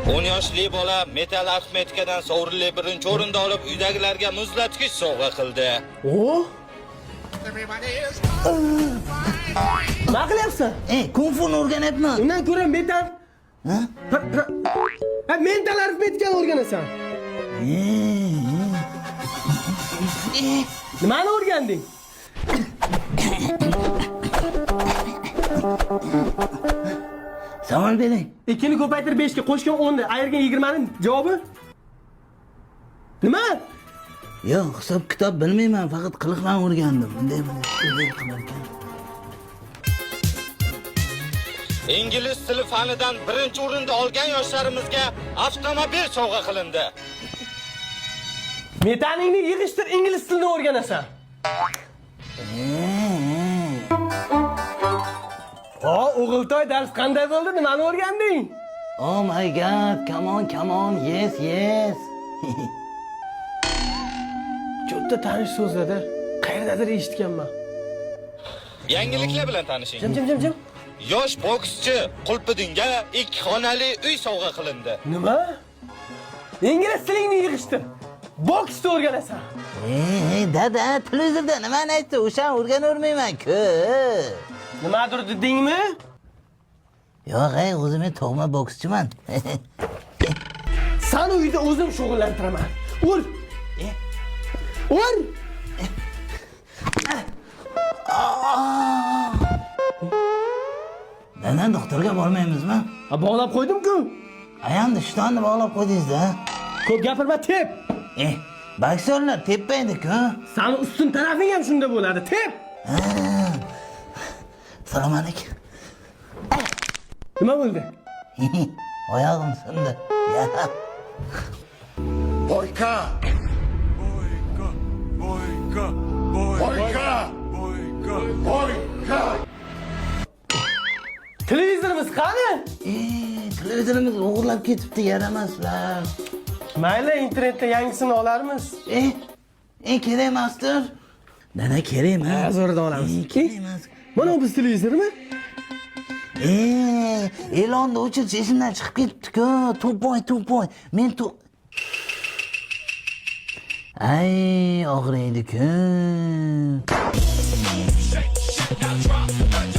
10 yoshli bola metal arifmetikadan sovrinli birinchi o'rinda olib, uydagilarga muzlatkich sovg'a qildi. O? Nima qilyapsan? Kung-funi o'rganyapman. Undan ko'ra metal Ha? Ha, mental arifmetikani o'rganasan. Nimani o'rganding? Savol bering. 2 ni ko'paytir 5 ga, qo'shgan 10 ni, ayirgan 20 ni javobi? Nima? Yo'q, hisob kitob bilmayman, faqat qiliqlarni o'rgandim. Bunday bunday bunday qilar ekan. Ingliz tili fanidan birinchi o'rinda olgan yoshlarimizga avtomobil sovg'a qilindi. Metalingni yig'ishtir, ingliz tilini o'rganasan. O, o'g'iltoy, dars qanday bo'ldi? Nimani o'rganding? Oh my God, come on, come on, yes, yes. Cho'tta tanish so'zlarda qayerdadir eshitganman. Yangiliklar bilan tanishing. Jim jim jim jim. Yosh bokschi Qulpidinga 2 xonali uy sovg'a qilindi. Nima? Ingliz tilingni yig'ishtir. Boksni o'rganasan. Dada, televizorda nimani aytdi? O'shani o'rganavermayman-ku. Nimadir dedingmi? Yo'q, ey, o'zim men tug'ma bokschiman. Sani uyda o'zim shug'ullantiraman. Ur. Ur. Dada, doktorga bormaymizmi? Ha, bog'lab qo'ydim-ku. Ayamni ishtonni bog'lab qo'ydingiz-da. Ko'p gapirma, tep. Boksyorlar tepmaydi-ku. Sani ustun tarafing ham shunda bo'ladi. Tep. Salom alaykum. Nima bo'ldi? Oyog'im sindi. Ya. Boyka! Boyka, boyka, Boyka! boyka. Boyka! Televizorimiz qani? Televizorimiz o'g'irlab ketibdi, yaramaslar. Mayli, internetda yangisini olarmiz. Kerak emasdir. Dada, kerak emas. Zo'rda olamiz. Kerak emas. Mana bu televizormi? E'lonni o'chirish esimdan chiqib ketibdi-ku. To'poy, to'poy. Men to Ay, og'riydi-ku. Shake, shake, now drop.